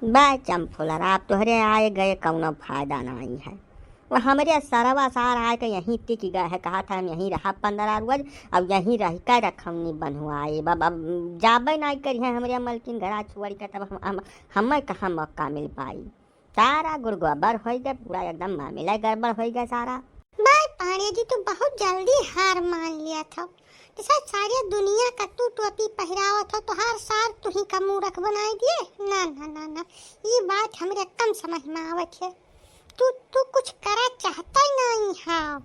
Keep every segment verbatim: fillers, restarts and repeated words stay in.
बा चंफुलरा, अब तोहरे आए गए कौनो फायदा नाहीं है। वो हमरे सरवा सार आए के यहीं टिक गए है, कहा था हम यहीं रहा पन्द्रह रोज, अब यहीं रह के रखौनी बन्हवाए। अब, अब जाबे नाहीं करिहैं हमरे मलकिन घरा छोड़ के, तब हम, हम, हमें कहाँ मौका मिल पाई। सारा गुरगोबर होइ गए, पूरा एकदम मामला गड़बड़ होइ गए सारा। भाई पांड़े जी, तू बहुत जल्दी हार मान लिया था। जैसे सारी दुनिया का तू टोपी पहिरावत हो, तोहार सार तू ही का मूरख बनाई दिए। ना, ना, ना, ना, ई बात हमरे कम समझ में आवत है। तू, तू कुछ करा चाहता ही नाहीं है,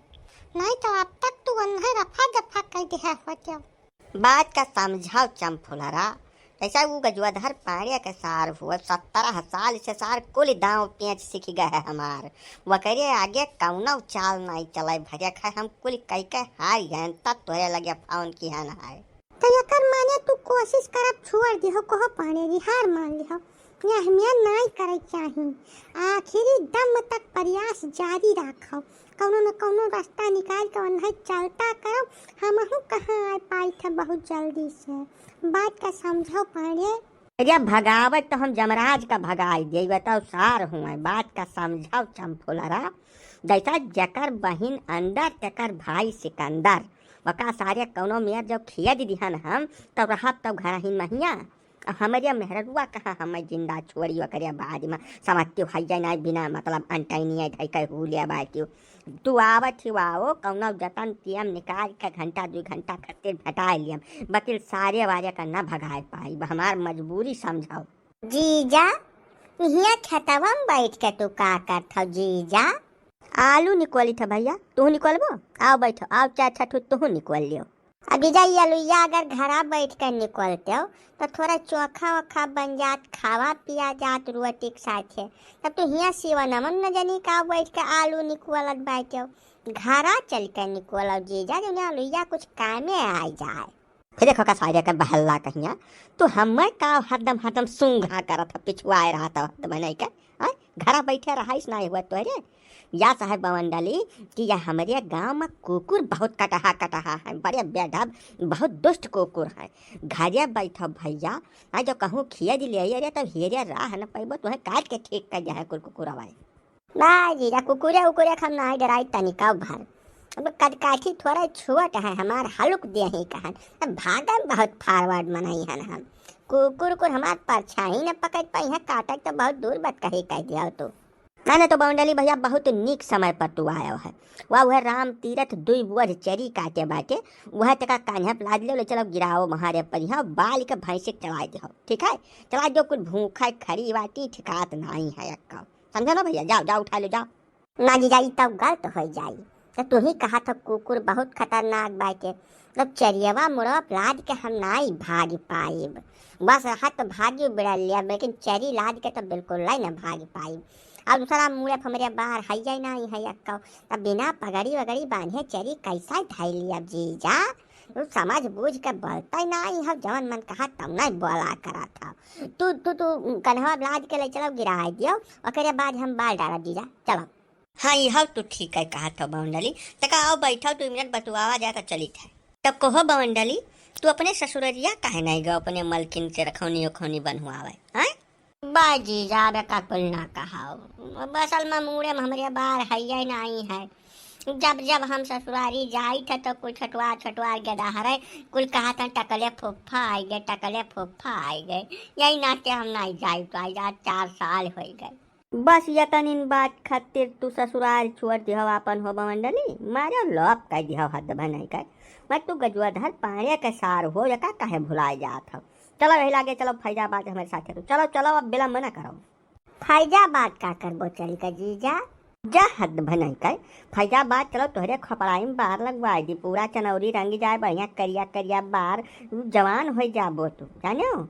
नाहीं तो अब तक तू अन्हे रफा दफा कर दिया होते। बात का समझाओ चंफुलरा, जैसा ऊ गजवाधर पांड़े के सार हुआ, सत्रह साल से सार कुल दांव पेंच सीख गए है हमार। वकरे आगे कौनो चाल नाहीं चले भरे खाए, हम कुल कई के हार गए, तब तोरे लगे फोन किहन है। तो एकर माने तू कोशिश करब छोड़ दिहो, कहो पांड़े जी हार मान लिहो। यह हमिया नाहीं करे चाही, आखिरी दम तक प्रयास जारी राखो। कौनो न कौनो रास्ता निकाल के ओन्हे चलता करो, हमहू कहाँ आए पाई थे बहुत जल्दी से। बात का समझो पांड़े। अरे भगावत तो हम जमराज का भगाई दे, बताओ सार हुआ, बात का समझाओ चंफुलरा। जैसा जकर बहिन अंदर तेकर भाई सिकंदर, वका सारे कौनो मेर जब खिया दी दिहन हम, तब रहब तब घर ही महिया। अब हमरे मेहररुआ कहाँ हमें जिंदा छोड़ी, ओकरे बाद में समझती हो, हइये नाहीं बिना मतलब अंटैनिया धइ के हु ले बाटियो। तू आवत ही आओ, कौनो जतन टियम निकाल के घंटा दुइ घंटा खातिर भेटाए लियम, बकिल सारे वारे का न भगाए पाई, हमार मजबूरी समझाओ। जीजा, इहाँ खेतवा में बैठ के तू का करत हौ जीजा? आलू निकोलित है भैया, तू निकोलबो? आओ बैठो, आओ चार छठ तू निकोल लियो। अब जीजा, ये अलुइया अगर घरा बैठ के निकलते हो, तो थोड़ा चोखा ओखा बन जात, खावा पिया जात रोटी के साथे। तब तू हियाँ सीवन अमन न जानी का बैठ के आलू निकलत बाटे हो। घरा चल के निकलो जीजा, जो ना अलुइया कुछ कामे आ जाए। फिर देखो का सारे के बहल्ला कहिया, तू हमें का हरदम, हरदम सूंघा करत ह, पिछुआए रहत ह, हरदम नहीं के। आय, घरा बैठे रहाइस ना हुआ तोरे। या साहेब बवंडली कि या हमरे गांव में कुकुर बहुत कटहा कटहा है, बड़े बेढब, बहुत दुष्ट कुकुर है। घरे बैठो भैया, आ जो कहूँ खिया दिले, अरे तब हेरे राह न पैबो, तुहे काट के ठीक कर जाए कुल कुकुर आवाए। बा जीजा, कुकुरे उकुरे हम नाहीं डराई तनिका भर। अब कदकाठी थोड़ा छोट है, हमार हलुक देही कहन। अब भागम बहुत forward मनई हन हम। कुकुर उकुर हमार परछाई न पकड़ पाई है, काटक तो बहुत दूर बात कही कह दिया तू। ना, ना, तो बवंडली भैया, बहुत नीक समय पर तू आयो है। वाह, वह राम तीरथ दुई बोझ चरी काटे बाटे, वह तका कान्हे पे लाद ले, ले चलो गिराओ महारे परिहा, बाल के भैंसी के चला दियो, ठीक है? चला दियो, कुल भूखा खड़ी बाटी, ठिकात नाई है अक्का। समझो ना भैया, जाओ, जाओ, उठा लो, जाओ। ना जीजा, ई तब गलत हो जाई। तो तू ही कहा था कुकुर बहुत खतरनाक बाटे, जब चरियवा मुड़वा पे लाद के हम नाई भाग पाइब। बस रहत तो भागी बिड़ल लिया, लेकिन चरी लाद के तो बिल्कुल लाई ना भाग पाइब। अब दूसरा मुड़े पे हमरे बाहर हइये नाई है अक्का, तब बिना पगड़ी वगड़ी बांधे चरी कैसा धई लिया जीजा? तू समझ बूझ के बोलते नाई है, जवन मन कहा तब नाई बोला करा था। तू, तू, तू कन्हवा लाद के ले चलो, गिराए दियो, ओकरे बाद हम बाल डालब जीजा, चलो। हाँ, ई हव तू ठीक है कहत हो बवंडली। तका आओ बैठो, दू मिनट बतुआवा जाए तो चलित है। तब कहो बवंडली, तू अपने ससुररिया काहे नहीं गो अपने मलकिन से रखौनी उखौनी बनवावे, हैं? बा जीजा, अब का कुल ना कहाओ। बसल में मूड़े में हमरे बार हइये नाई है। जब जब हम ससुरारी जाइत है तो कुल छटुआ छटुआ के डहरे कुल कहत हैं, "टकले फुफ्फा आई गए, टकले फुफ्फा आई गए।" यही नाते हम नाई जाइत, तो आई जात चार साल होइ गए। बस यतनिन बात खातिर तू ससुराल छोड़ दिहव आपन हो बवंडली, मारे लोप कर दिहव हद भनई कर। मैं तू गजवाधर पाड़े के सार हो, यका काहे भुलाए जात हव? चलो यही लागे, चलो फैजाबाद हमरे साथे तू। चलो, चलो, अब विलम्ब न करो। फैजाबाद का करबो चल के जीजा? जा हद भनई कर, फैजाबाद चलो, तोहरे खपड़ाई में बार लगवाई दी, पूरा चनौरी रंग जाए, बढ़िया करिया करिया बार, जवान हो जाबो तू, जानो?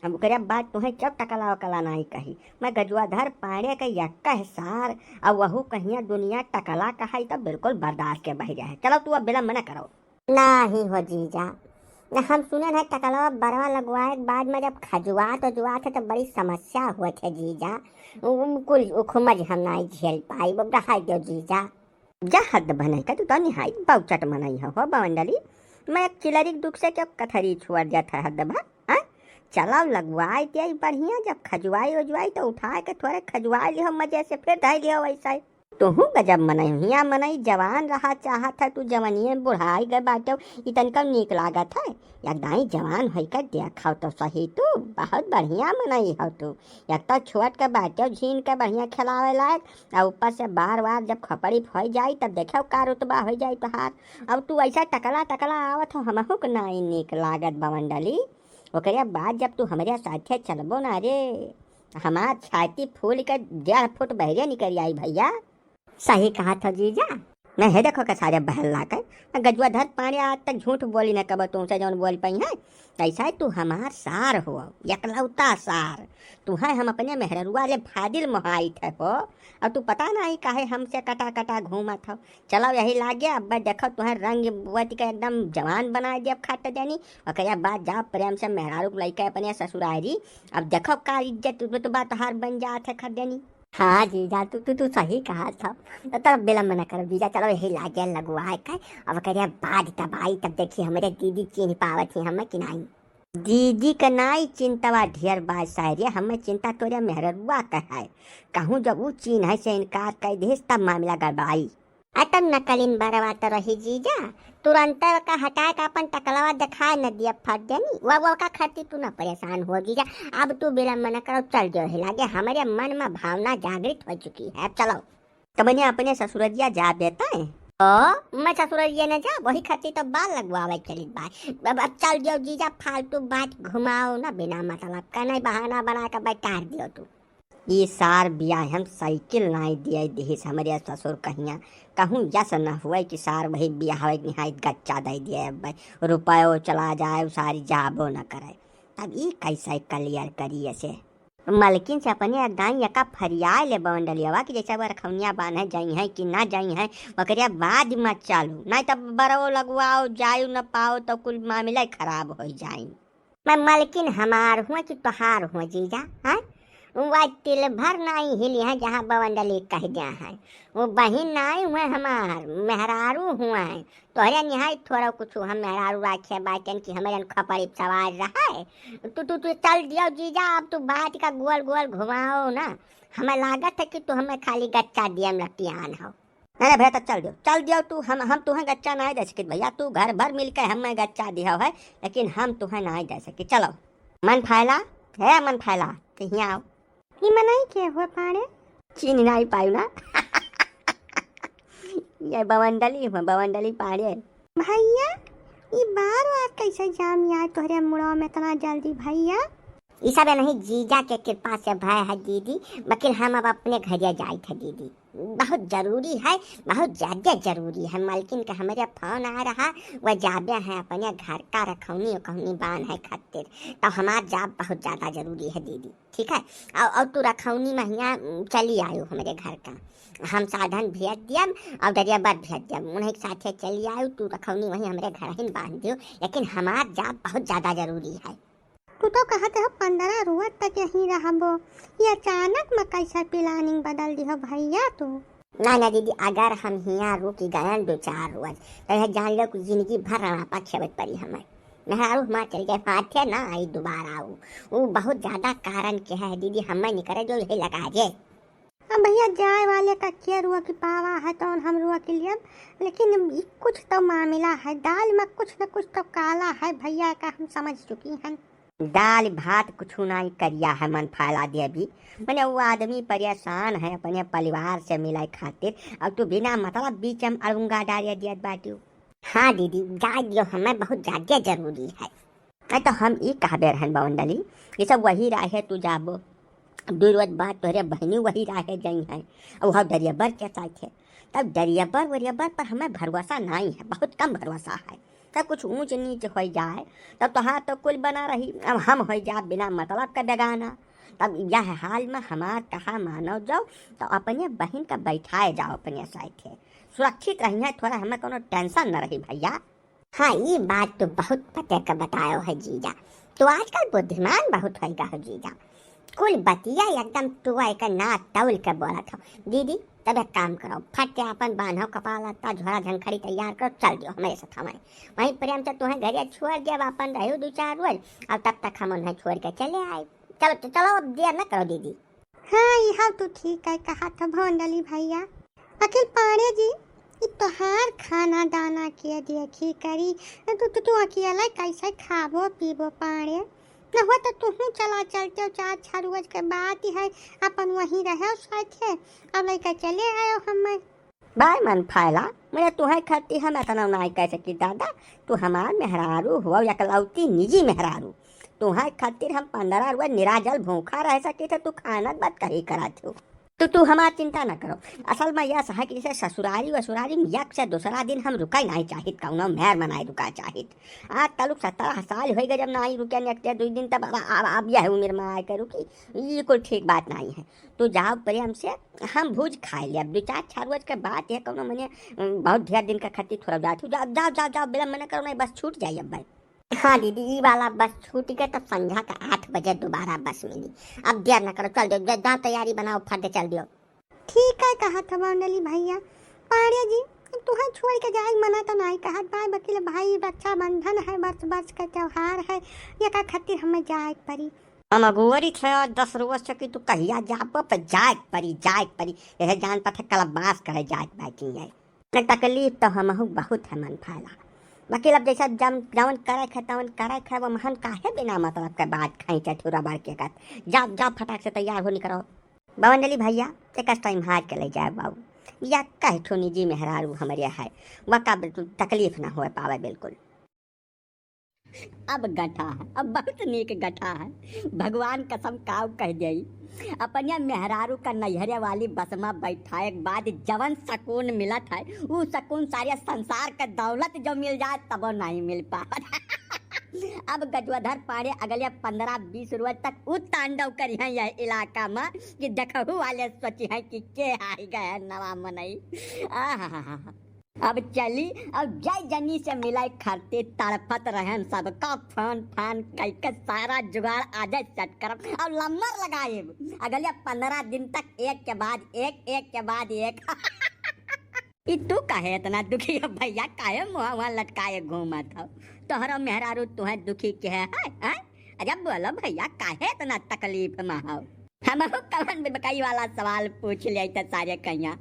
अब ओकरे बाद तुहे जब टकला वकला नाई कही। मैं गजवाधर पाड़े के यक्का है सार, अब वहू कहिया दुनिया टकला कहाई तो बिल्कुल बर्दाश्त के बहिरे है। चलो तू अब विलम्ब न करो। नाही हो जीजा, न हम सुने है टकलवा बरवा लगवाए के बाद में जब खजुआत उजुआत है तो बड़ी समस्या होत है जीजा। उ, उ कुल उखमज हम नाई झेल पाई, अब रहाई दो जीजा। जा हद भनई का, तू तो निहाई बाउचट मनई हो, हो बवंडली। मैं एक चिलरी के दुख से क्यों कथरी छोड़ जात है हद भा, हाँ? चलाओ लगवाए दिया बढ़िया, जब खजुआई उजुआई तो उठाए के थोड़े खजुआए लिहो मजे से, फिर धइ लिहो वैसा ही। तुहू गजब मनई, हिया मनई जवान रहा चाहत है, तू जवनिये में बुढ़ाई गए बाटे, ई तनिका नीक लागत है। एक दाई जवान होई के देखो तो सही, तू बहुत बढ़िया मनई हो तू। एक तो छोट के बाटे, झीन के बढ़िया खिलावे लायक, आ ऊपर से बार बार जब खपड़ी होइ जाई तब देखो का रुतबा होइ जाई तोहार। अब तू ऐसा टकला टकला आवत हो, हमहू के नाई नीक लागत बवंडली। ओकरे बाद जब तू हमरे साथे चलबो ना रे, हमार छाती फूल के डेढ़ फुट बहरे निकल आई भैया। सही कहत हो जीजा। नहीं है, देखो के सारे बहल लागे। गजुआ धर पाड़े आज तक झूठ बोली न कबो, तुमसे जौन बोल पाई है। ऐसा है तू हमार सार हो, एकलौता सार। तू है हम अपने मेहररुआ ले फादिल मोहाइत है हो। और तू पता नहीं काहे हमसे कटा कटा घूमत हो। चलो यही लागे, अब देखो तुहे रंग बत के एकदम जवान बनाए दिया खट देनी। ओकरे बाद जाओ प्रेम से मेहरारू के लइके अपने ससुरारी। अब देखो का इज्जत रुतबा तोहार बन जात है खट देनी। हाँ जीजा, तू तू तू सही कहा था। तो तब विलम्ब न करो जीजा, चलो यही लागे लगवाए के। अब ओकरे बाद तब आई, तब देखी हमरे दीदी चिन्ह पावत ही हमें कि नहीं। दीदी के नाई चिंतवा ढेर बा सारे, हमें चिंता तोरे मेहररुआ के है। कहूँ जब ऊ चिन्ह है से इनकार कर दिस तब मामला गड़बड़ाई। आ तब नकलिन बरवा तो रही जीजा, तुरंत का हटाए का अपन टकलवा दिखाए न दिया फट देनी। वो वो का खातिर तू ना परेशान हो जीजा। अब तू विलम्ब न करो, चल जो है लागे, हमारे मन में भावना जागृत हो चुकी है। अब चलो। तो मैंने अपने ससुरजिया जा देता है। ओ, मैं ससुरजिया न जा, वही खातिर तो बाल लगवावे चलित बा। अब, अब चल दियो जीजा, फालतू बात घुमाओ ना बिना मतलब का, नहीं बहाना बना के बैठार दियो तू। ई सार बियाह हम साइकिल नाई दिए दिहिस हमरे ससुर कहिया। कहूँ यस न हुए कि सार वही बियाह निहायत गच्चा दे दिए, अब रुपयो चला जाए, उ सारी जाबो न करे। तब ई कैसे क्लियर करी ऐसे? मलकिन से अपने अदाई यका फरियाए ले बवंडलियावा कि जैसे वो रखौनिया बान्हे जाई हैं कि ना जाई हैं, ओकरे बाद मत चालू, नहीं तब बरवो लगवाओ, जायु न पाओ तो कुल मामला ही खराब हो जाई। मैं मलकिन हमार हुआ कि तोहार हुआ जीजा, हैं? वह तिल भर नहीं हिली है जहाँ बवंडली कह दिया है। वो बहिन नहीं हुए हमार, मेहरारू हुआ है। तोहरे निहाई थोड़ा कुछ हम मेहरारू राखे बाटन कि हमारे खपड़ी सवार रहा है। तू, तू, तू चल दियो जीजा, अब तू बात का गोल गोल घुमाओ ना। हमें लागत है कि तू हमें खाली गच्चा दिया में लटियान हो। नहीं, नहीं भैया, तो चल दियो, चल दियो तू, हम, हम तुहें गच्चा नहीं दे सकित भैया, तू घर भर मिलके हमें गच्चा दिया है, लेकिन हम तुहें नहीं दे सकित। चलो। मन फैला, है मन फैला, तो हियाँ आओ। ई मनई के हुए पाड़े? चीन नहीं पायु ना। ये बवंडली हुए, बवंडली पाड़े। भैया, ई बार बार कैसे जाम यार तोहरे मुड़वा में इतना जल्दी भैया? ई सब नहीं जीजा के कृपा से भय है दीदी, बकिन हम अब अपने घरे जाइत है दीदी। बहुत जरूरी है, बहुत ज्यादा जरूरी है। मलकिन के हमरे फोन आ रहा, वह जाबे है अपने घर का रखौनी उखौनी बांध है खातिर, तो हमार जाब बहुत ज्यादा जरूरी है दीदी, ठीक है? और, और तू रखौनी महिया चली आयो हमरे घर का, हम साधन भेज दियम और ड्राइवर भेज दियम, उन्हें के साथे चली आयो, तू रखौनी वहीं हमरे घर ही बांध दियो, लेकिन हमार जाब बहुत ज्यादा जरूरी है। तू तो कहत हो पंद्रह रोज तक यहीं रहबो, ये अचानक में कैसे प्लानिंग बदल दिहो भैया तू? ना, ना दीदी, अगर हम हियाँ रुक गए दो चार रोज, तो यह जान लो कि जिंदगी भर रड़ापा खेवत पड़ी हमें। मेहरारू हमार चल गए, हाथे ना आई दोबारा। वो, वो बहुत ज्यादा कारण के है दीदी, हमें निकरे जो यही लगा जे। अब भैया, जाए वाले का के रोक पावा है, तो हम रोक लेब, लेकिन ई कुछ तो मामला है, दाल में कुछ न कुछ तो काला है भैया, का हम समझ चुकी हैं। दाल भात कुछ नहीं करिया है, मन फैला दे अभी। मने वो आदमी परेशान है अपने परिवार से मिले खातिर, और तू बिना मतलब बीच में अड़ुंगा डाले दियत बाटियो। हाँ दीदी, जाए दियो, हमें बहुत ज्यादा जरूरी है। नहीं तो हम ई कहबे रहन बवंडली, ये सब वही राहे तू जाबो, दू रोज बाद तोहरे बहनी वही राहे जई हैं, और वह दरियाबर के साथ है। तब दरियाबर वरियाबर पर हमें भरोसा नहीं है, बहुत कम भरोसा है। तब कुछ ऊंच नीच हो जाए, तब तोहार तो कुल बना रही, अब हम हो जाब बिना मतलब का बेगाना। तब यह हाल में हमार कहा मानो जाओ, तो अपने बहन का बैठाए जाओ अपने साथे, सुरक्षित रही है, थोड़ा हमें कोनो टेंशन न रही भैया। हाँ, ई बात तो बहुत पते का बतायो है जीजा। तो आजकल बुद्धिमान बहुत होइगा हो जीजा। कुल बतिया एकदम टुआ एक ना तौल के बोलत हो। दीदी, तब एक काम करो, फट से आपन बान्हो कपाल लत्ता, झोरा झंखड़ी तैयार करो, चल दियो हमरे साथ हमारे। वहीं प्रेम से तुहें घरे छोड़ देब, आपन रहो दो चार रोज, और तब तक हम उन्हें छोड़ के चले आए। चलो, तो चलो, अब देर न करो दीदी। हाँ, इहउ तू ठीक है कहा था भौंडली भैया। अखिल पांड़े जी, ई तोहार खाना दाना के देखी करी, तू, तू, तू अकेले कैसे खाबो पीबो पांड़े? न हुआ तो तुहूँ चला चलते हो, चार छह रोज के बात ही है, अपन वहीं रहे साथे, अब लइका चले आयो हमें। बाय मन फायला, मने तुहें खातिर हम एतना नाई कह सकी दादा, तू हमार मेहरारू हो, एकलौती निजी मेहरारू। तुहें खातिर हम पंद्रह रोज निराजल भूखा रह सकी थे, तू खानत बात कही करत हो। तो तू हमार चिंता न करो। असल में यह है कि जैसे ससुरारी वसुरारी में एक से दूसरा दिन हम रुकाई नहीं चाहित, कौनो मेहर मनाई रुका चाहित। आज तलुक सत्रह साल हो गए जब नहीं रुके एक से दो दिन, तब अब, अब, अब यह उम्र में आए के रुकी, ये कोई ठीक बात नहीं है। तू जाओ प्रेम से, हम भूज खाए ले। अब दो चार छह रोज के बात है, कौनो मने, अम, बहुत ढेर दिन का खातिर थोड़ा जात हूँ। जाओ, जाओ, जाओ, जाओ, विलम्ब न करो, नहीं बस छूट जाई अब भाई। हाँ दीदी, ई वाला बस छूट गए, तब संझा के आठ बजे दोबारा बस मिली। अब देर न करो, चल दियो, जा, जा तैयारी बनाओ, फट दे चल दियो। ठीक है, कहा था भौंडली भैया। पांड़े जी, तुहें छोड़ के जाए मना तो नहीं कहत बा, बकिल भाई रक्षाबंधन है, वर्ष वर्ष का त्योहार है, एका खातिर हमें जाए के पड़ी। हम अगोरी थे और दस रोज से कि तू कहिया जाबो, पर जाए के पड़ी, जाए के पड़ी। यह जान पथे कलबास करे जाए के बाकी है। न तकलीफ तो हमहू बहुत है मन फायला, बकिल अब जैसा जम, जवन करे खे तवन करे खे, वो महन काहे बिना मतलब के बात खाई चठुरा बार के कत। जा, जा फटाक से तैयार हो निकरो। भौंडली भैया, एक टाइम हार के ले जाए बाबू, या कह ठो निजी मेहरारू हमरे है, वका बिल्कुल तकलीफ ना होए पावे बिल्कुल। अब गठा है, अब बहुत नीक गठा है। भगवान कसम काऊ कह देई, अपने मेहरारू का नैहरे वाली बस में बैठाए के बाद जवन सुकून मिलत है, ऊ सुकून सारे संसार के दौलत जो मिल जाए तबो नहीं मिल पावत। अब गजोधर पांड़े अगले पन्द्रह बीस रोज तक ऊ तांडव करिहैं यह इलाका में कि देखहु वाले सोचिहैं कि के आई गए नवा मनई। आहा। अब चली, अब जय जनी से मिले खातिर तड़पत रहन सबका फोन फान कइके सारा जुगाड़ आजे सेट करब। अब लम्बर लगाएब अगले पन्द्रह दिन तक, एक के बाद एक, एक के बाद एक। ई तू काहे इतना दुखी हो भैया, काहे मुँह वहाँ लटकाए घूमत हो? तोहरो मेहरारू तुहें दुखी के है, है, हैं? अरे बोलो भैया, काहे इतना तकलीफ में हो? हमहू कवन बेबकाई वाला सवाल पूछ ले त सारे कहिया।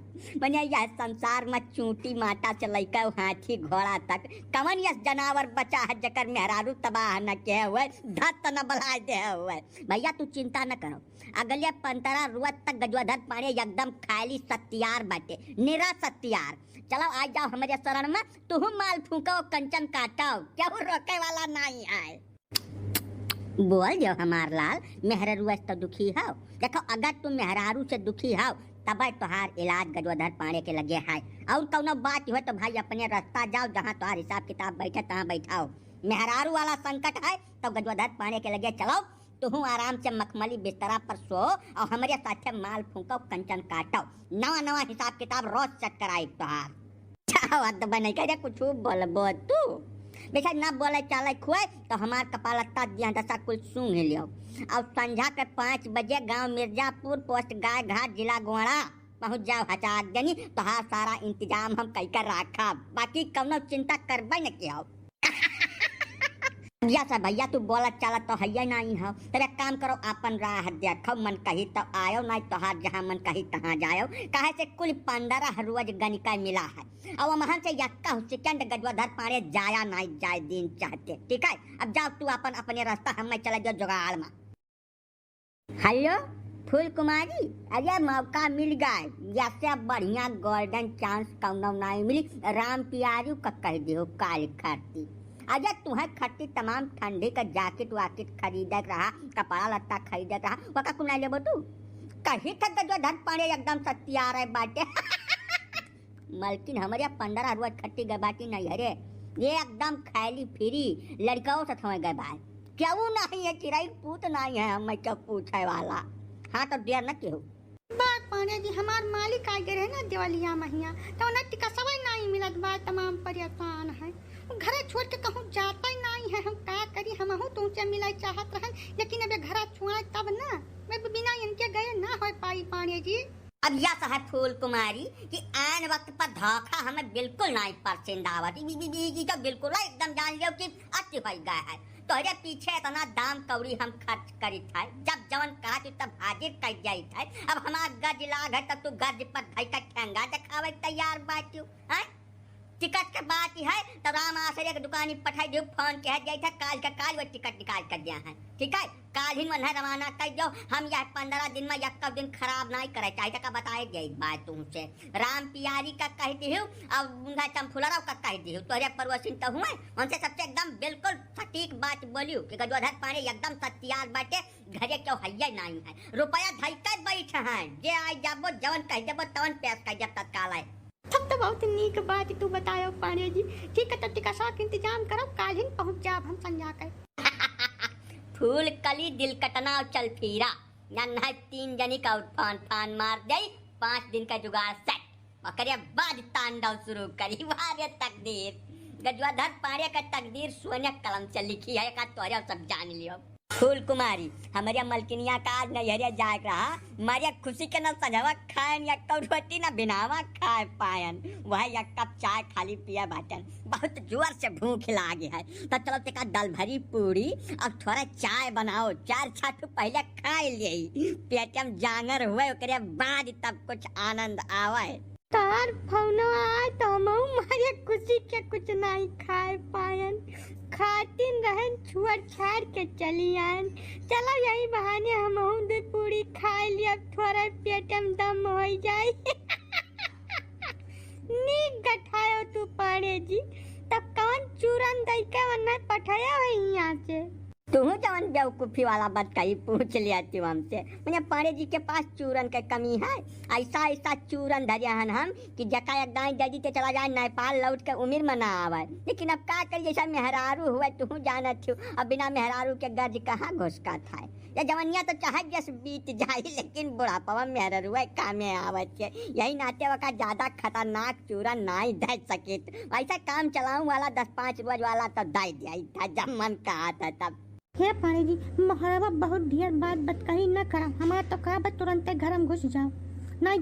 मने यह संसार में चूंटी माटा से लइके हाथी घोड़ा तक कवन यस जनावर बचा है जेकर मेहरारू तबाह न किहे हुए, धत न बलाए दे हुए। भैया तू चिंता न करो, अगले पंद्रह रोज तक गजोधर पांड़े एकदम खाली सत्यार बाटे, निरा सत्यार। चलो आ जाओ हमरे शरण में, तुहू माल फूको कंचन काटो, केहू रोके वाला नहीं है। बोल जो हमार लाल, मेहरारू से तो दुखी हो। देखो, अगर तू मेहरारू से दुखी हो, तब तोहार इलाज गजोधर पांड़े के लगे है। और कौनो बात हो तो भाई अपने रास्ता जाओ, जहाँ तोहार हिसाब किताब बैठे तहाँ बैठाओ। मेहरारू वाला संकट है तो गजोधर पांड़े के लगे चलो, तुहू आराम से मखमली बिस्तरा पर सो और हमरे साथे माल फूको, कंचन काटो, नवा नवा हिसाब किताब रोज सेट कराई तोहार। चाहत बने करे कुछ बोलबो तू। बेशक ना बोले चाले खुए तो हमार कपाल अत्ता दिया दशा कुल सूंघ लियो। और संझा के पाँच बजे गांव मिर्जापुर, पोस्ट गाय घाट, जिला गोंडा पहुंच जाओ हचाक जनी, तोहार सारा इंतजाम हम कई कर रखब, बाकी कौनो चिंता करबे न किहो। भैया से भैया तू बोलत चालत तो हइये नहीं हो, तब एक काम करो, आपन राह देखो, मन कही तो आयो, नहीं तोहार जहाँ मन कही तहाँ जायो, काहे से कुल पन्द्रह रोज गनिका मिला है। अब महन से यक्का सेकंड गजोधर पांड़े जाया नहीं जाए दिन चाहते, ठीक है? अब जाओ तू अपन अपने रास्ता, हम मैं चले जाओ जुगाड़ में। हेलो फूल कुमारी, अरे मौका मिल गए, जैसे बढ़िया गोल्डन चांस कौनो नहीं मिली, राम प्यारू का कह दियो काल खरती। अरे तुहें खरती तमाम ठंडी का जैकेट वैकेट खरीदे के रहा, कपड़ा लत्ता खरीदे के रहा, वका कुल नहीं लेबो तू? कही था गजोधर पांड़े एकदम सत्यार है बाटे। मलकिन हमरे पन्द्रह रोज खट्टी गए बाटी नहीं हरे, ये एकदम खैली फिरी लड़काओं से थोए गए बाय। केहू नहीं है, चिरई पूत नहीं है, हम मैं क्या पूछे वाला। हाँ तो देर न केहू। बाग पांड़े जी, हमार मालिक आ गए रहे ना देवलिया महिया, तो उन्हें टिकसवा नहीं मिलत बा, तमाम परेशान है। वो घरे छोड़ के कहूँ जाता ही नहीं है, हम का करी, हमहू तुमसे मिले चाहत रहन, लेकिन अब ये घरा छुआए तब ना, मैं बिना इनके गए ना हो पाई पांड़े जी। अब यस है फूल कुमारी कि आन वक्त पर धोखा हमें बिल्कुल नाहीं पसंद आवत। ई, ई, ई, ई तो बिल्कुल है, एकदम जान लियो कि अति होइ गए है। तोहरे पीछे इतना दाम कौड़ी हम खर्च करित है, जब जवन कहत तब हाजिर कर जाइत है। अब हमार गज लाग है तब तू गज पर धइ के ठेंगा देखावे तैयार बाटियो, हैं? टिकट के बात ही है, तब राम आसरे के दुकानी पठाई दियो, फोन के है, जाइत है, काल के काल वो टिकट निकाल कर दिया है, ठीक है? काल ही मन है रवाना कर दो, हम यह पन्द्रह दिन में एक दिन खराब नाहीं करे चाहे, तक बताए दे बात तुमसे। राम पियारी का कह दियो, अब उनका चंफुलराव का कह दियो, तोहरे पड़ोसिन तो हुए, उनसे सबसे एकदम बिल्कुल सटीक बात बोलियो कि गजोधर पांडे एकदम सत्यार बाटे, घरे क्यों हइये नाहीं है, रुपया धइ के बैठ हैं, जे आइ जाबो, जवन कह देबो, तवन पेश कर देब तत्काल है। तब तो बहुत नीक बात तू बतायो पांडे जी। ठीक है, तो टिकसा के इंतजाम करब, काल ही पहुँच जाब हम संझा के। फूल कली दिल कटना और चल फिरा, नन्हा तीन जनी का उठान फान मार दे, पाँच दिन का जुगाड़ सेट, ओकरे बाद तांडव शुरू करी। वाह रे तकदीर, गजवाधर पांडे का तकदीर सोने कलम से लिखी है, का तोहरे सब जान लियो। फूल कुमारी, हमरे मलकिनिया का आज नैहरे जाए के रहा, मारे खुशी के न सझवा खाएन, एक कप रोटी न बिनावा खाए पाएन, वह एक कप चाय खाली पिए बाटेन। बहुत जोर से भूख लागे है, तो चलो तेका दल भरी पूरी और थोड़ा चाय बनाओ, चार छह ठो पहले खाए ले, पेट में जांगर हुए, ओकरे बाद तब कुछ आनंद आवे। तार फौनो आए तो हमहू मारे खुशी के कुछ नाहीं खाए पाएन, खातिन रहन छुअर छाड़ के चली आएन। चलो यही बहाने हमहू दो पूरी खाए लिया, थोड़ा पेट में दम हो जाए। नीक गठायो तू पांडे जी, तब कौन चूरन दई के वन्ने पठाया है यहाँ से? तुहू जवन बेवकूफी वाला बात कही पूछ लिया तू हमसे, मने पांडे जी के पास चूरन के कमी है? ऐसा ऐसा चूरन धरिया हन हम कि जका एक दाई दे दी ते चला जाए नेपाल लौट के उम्र में ना आवे। लेकिन अब का करी, जैसा मेहरारू हुए तुहू जानत हो, अब बिना मेहरारू के गर्ज कहाँ घुसकत है। या जवनिया तो चाहे जस बीत जाई, लेकिन बुढ़ापवा मेहरारू कामे आवत है। यही नाते वका ज्यादा खतरनाक चूरन नाई धर सकित। वैसे काम चलाऊ वाला दस पाँच रोज वाला तो दे दिया था, जब मन कहा था तब। हे पांडे जी, मोहरबा बहुत ढेर बात बतकही न करा, हमार तो का बा तुरंते घर में घुस जाओ, नहीं